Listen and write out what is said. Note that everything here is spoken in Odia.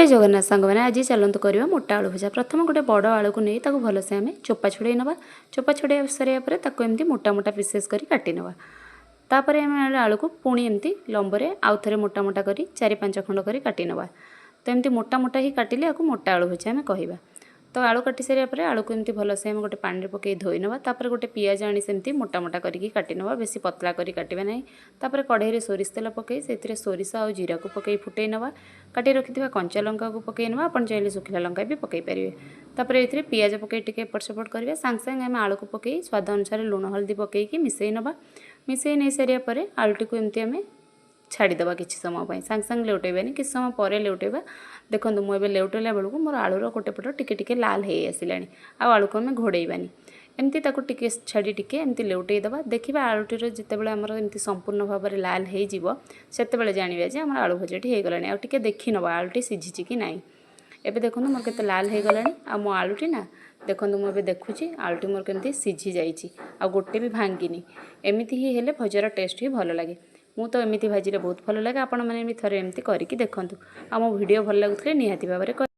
ଜୟ ଜଗନ୍ନାଥ ସାଙ୍ଗମାନେ, ଆଜି ଚାଲନ୍ତୁ କରିବା ମୋଟା ଆଳୁ ଭଜା। ପ୍ରଥମେ ଗୋଟେ ବଡ଼ ଆଳୁକୁ ନେଇ ତାକୁ ଭଲସେ ଆମେ ଚୋପା ଛଡ଼େଇ ନେବା। ଚୋପା ଛଡ଼େଇ ସାରିବା ପରେ ତାକୁ ଏମିତି ମୋଟା ମୋଟା ପିସେସ୍ କରି କାଟି ନେବା। ତାପରେ ଆମେ ଆଳୁକୁ ପୁଣି ଏମିତି ଲମ୍ବରେ ଆଉ ଥରେ ମୋଟା ମୋଟା କରି 4-5 ଖଣ୍ଡ କରି କାଟି ନେବା। ତ ଏମିତି ମୋଟା ମୋଟା ହିଁ କାଟିଲେ ଆକୁ ମୋଟା ଆଳୁ ଭଜା ଆମେ କହିବା। ତ ଆଳୁ କାଟି ସାରିବା ପରେ ଆଳୁକୁ ଏମିତି ଭଲସେ ଆମେ ଗୋଟେ ପାଣିରେ ପକାଇ ଧୋଇ ନେବା। ତାପରେ ଗୋଟେ ପିଆଜ ଆଣି ସେମିତି ମୋଟା ମୋଟା କରିକି କାଟି ନେବା, ବେଶୀ ପତଳା କରି କାଟିବା ନାହିଁ। ତାପରେ କଢ଼େଇରେ ସୋରିଷ ତେଲ ପକାଇ ସେଥିରେ ସୋରିଷ ଆଉ ଜିରାକୁ ପକାଇ ଫୁଟେଇ ନେବା। କାଟି ରଖିଥିବା କଞ୍ଚା ଲଙ୍କାକୁ ପକାଇ ନେବା। ଆପଣ ଚାହିଁଲେ ଶୁଖିଲା ଲଙ୍କା ବି ପକାଇ ପାରିବେ। ତାପରେ ଏଥିରେ ପିଆଜ ପକାଇ ଟିକେ ଏପଟ ସେପଟ କରିବା। ସାଙ୍ଗେ ସାଙ୍ଗେ ଆମେ ଆଳୁକୁ ପକାଇ ସ୍ୱାଦ ଅନୁସାରେ ଲୁଣ, ହଳଦୀ ପକାଇକି ମିଶାଇ ନେବା। ମିଶାଇ ନେଇ ସାରିବା ପରେ ଆଳୁଟିକୁ ଏମିତି ଆମେ ଛାଡ଼ିଦେବା କିଛି ସମୟ ପାଇଁ। ସାଙ୍ଗେ ସାଙ୍ଗେ ଲେଉଟେଇବାନି, କିଛି ସମୟ ପରେ ଲେଉଟେଇବା। ଦେଖନ୍ତୁ, ମୁଁ ଏବେ ଲେଉଟେଇଲା ବେଳକୁ ମୋର ଆଳୁର ଗୋଟେ ପଟ ଟିକେ ଟିକେ ଲାଲ ହେଇ ଆସିଲାଣି। ଆଉ ଆଳୁକୁ ଆମେ ଘୋଡ଼େଇବାନି। ଏମିତି ତାକୁ ଟିକେ ଛାଡ଼ି ଟିକେ ଏମିତି ଲେଉଟେଇ ଦେବା। ଦେଖିବା, ଆଳୁଟିର ଯେତେବେଳେ ଆମର ଏମିତି ସମ୍ପୂର୍ଣ୍ଣ ଭାବରେ ଲାଲ ହେଇଯିବ, ସେତେବେଳେ ଜାଣିବା ଯେ ଆମର ଆଳୁ ଭଜାଟି ହେଇଗଲାଣି। ଆଉ ଟିକେ ଦେଖି ନେବା ଆଳୁଟି ସିଝିଛି କି ନାହିଁ। ଏବେ ଦେଖନ୍ତୁ, ମୋର କେତେ ଲାଲ ହେଇଗଲାଣି। ଆଉ ମୋ ଆଳୁଟି ନା, ଦେଖନ୍ତୁ, ମୁଁ ଏବେ ଦେଖୁଛି ଆଳୁଟି ମୋର କେମିତି ସିଝି ଯାଇଛି ଆଉ ଗୋଟେ ବି ଭାଙ୍ଗିନି। ଏମିତି ହିଁ ହେଲେ ଭଜାର ଟେଷ୍ଟ ହିଁ ଭଲ ଲାଗେ। ମୁଁ ତ ଏମିତି ଭାଜିଲେ ବହୁତ ଭଲ ଲାଗେ। ଆପଣମାନେ ବି ଥରେ ଏମିତି କରିକି ଦେଖନ୍ତୁ। ଆଉ ମୋ ଭିଡ଼ିଓ ଭଲ ଲାଗୁଥିଲେ ନିହାତି ଭାବରେ